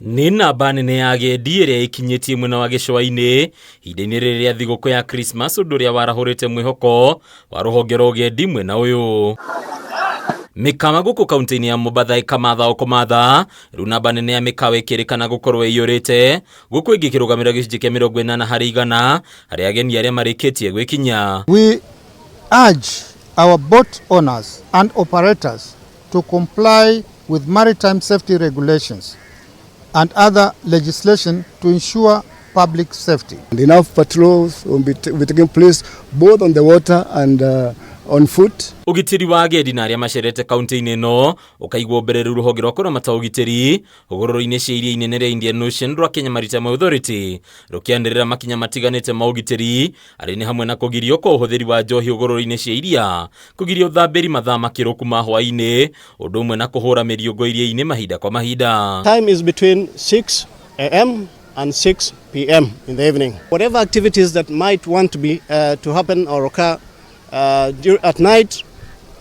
Nĩ namba nene ya agendi ĩrĩa ĩkinyĩtie mwena wa gĩcũa-inĩ ihinda-inĩ rĩrĩ rĩa thigũkũ ya Christmas, ũndũ ũrĩa warahũrĩte mwĩhoko wa rũhonge rwa ũgendi mwena ũyũ. Mĩkawa gũkũ kaunti-inĩ ya Mombatha ĩkamatha o kũmatha, rĩu namba nene ya mĩkawa ĩkĩrĩkana gũkorwo ĩiyũrĩte, gũkũ ĩngĩ ĩkĩrũgamĩrĩra gĩcunjĩ kĩa 80% harĩ ageni arĩa marĩkĩtie gwĩkinyia. We urge our boat owners and operators to comply with maritime safety regulations and other legislation to ensure public safety. And enough patrols will be taking place both on the water and on foot. Ũgitĩri wa agendi na arĩa macerete kaunti-inĩ ĩno ũkaigwo mbere rĩu rũhonge rwa kũramata ũgitĩri hũgũrũrũ-inĩ cia iria inene rĩa Indian Ocean rwa Kenya Maritime Authority rũkĩanĩrĩra makinya matiganĩte ma ũgitĩri arĩ nĩ hamwe na kũgirio kwa ũhũthĩri wa njohi hũgũrũrũ-inĩ cia iria, kũgiria ũthambĩri mathaa makĩrũku ma hwaĩ-inĩ, ũndũ ũmwe na kũhũra mĩriũngũ iria-inĩ mahinda kwa mahinda. Time is between 6 a.m. and 6 p.m. in the evening. Whatever activities that might want to be to happen or occur at night,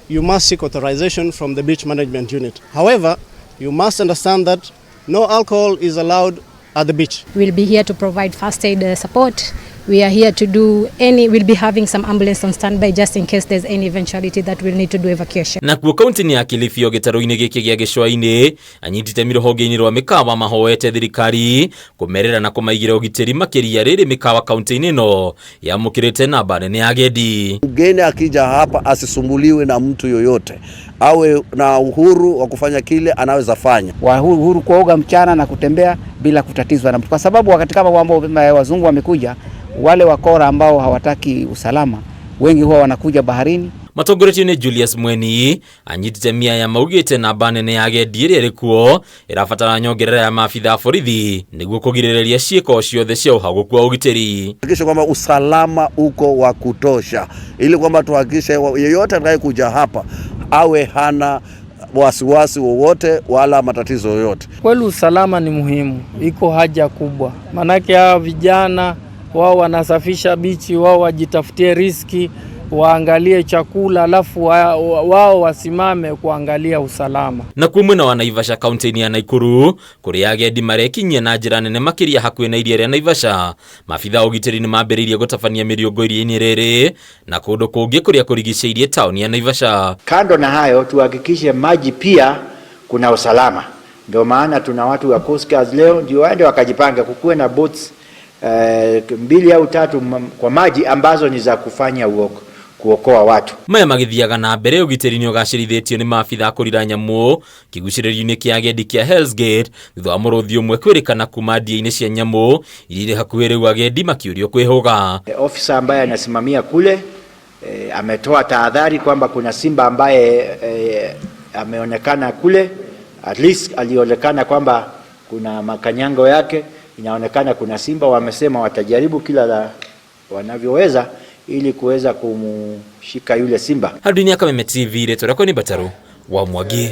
you must seek authorization from the beach management unit. However, you must understand that no alcohol is allowed at the beach. We'll be here to provide first aid support. We are here to do any, we'll be having some ambulance on standby just in case there's any eventuality that we'll need to do evacuation. Nakuo kaunti-inĩ ya Kilifi o gĩtarũ-inĩ gĩkĩ gĩa gĩcũa-inĩ, anyiti itemi rũhonge-inĩ rwa mĩkawa mahoete thirikari kũmerĩra na kũmaigĩra ũgitĩri makĩria rĩrĩ mĩkawa kaunti-inĩ ĩno yamũkĩrĩte namba nene ya agendi. Mgeni akija hapa asisumbuliwe na mtu yoyote, awe na uhuru wa kufanya kile anaweza fanya. Wa uhuru kuoga mchana na kutembea bila kutatizwa na mtu, kwa sababu wakati kama ambao wazungu wamekuja, wale wakora ambao hawataki usalama wengi huwa wanakuja baharini. Matongoretio nĩ Julius Mweni, anyiti itemi aya maugĩte namba nene ya agendi ĩrĩa ĩrĩ kuo ĩrabatara nyongerera ya maabitha a borithi nĩguo kũgirĩrĩria ciĩko ciothe cia ũhagũku wa ũgitĩri. Hakikisha kwamba usalama uko wa kutosha, ili kwamba tuhakikishe yeyote atakayekuja hapa awe hana wasiwasi wowote wala matatizo yoyote. Kweli usalama ni muhimu, iko haja kubwa, maanake hawa vijana wao wanasafisha bichi, wao wajitafutie riski, waangalie chakula, alafu wao wasimame kuangalia usalama. Nakuo mwena wa Naivasha kaunti-inĩ ya Nakuru kũrĩa agendi marekinyia na njĩra nene makĩria hakuhĩ na iria rĩa Naivasha, maabitha a ũgitĩri nĩ mambĩrĩirie gũtabania mĩriũngũ iria-inĩ rĩrĩ na kũndũ kũngĩ kũrĩa kũrigicĩirie taũni ya Naivasha. Kando na hayo, tuhakikishe maji pia kuna usalama. Ndio maana tuna watu wa Coast Guard leo, ndio waende wakajipanga, kukuwe na boats mbili au tatu kwa maji ambazo ni za kufanya kuokoa watu. Maya magĩthiaga na mbere, ũgitĩri nĩ ũgacĩrithĩtio nĩ maabitha a kũrira nyamũ kĩgucĩrĩrio-inĩ kĩa agendi kĩa Hell's Gate thutha wa mũrũthi ũmwe kwĩrĩkana kuma ndia-inĩ cia nyamũ iria irĩ hakuhĩ, rĩu agendi makĩũrio kwĩhũga. Ofisa ambaye anasimamia kule ametoa tahadhari kwamba kuna simba ambaye ameonekana kule, at least alionekana kwamba kuna makanyango yake, inaonekana kuna simba. Wamesema watajaribu kila la wanavyoweza ili kuweza kumshika yule simba. Handũ-inĩ ya Kameme TV, rĩtwa rĩakwa nĩ Mbataru wa Mwangi.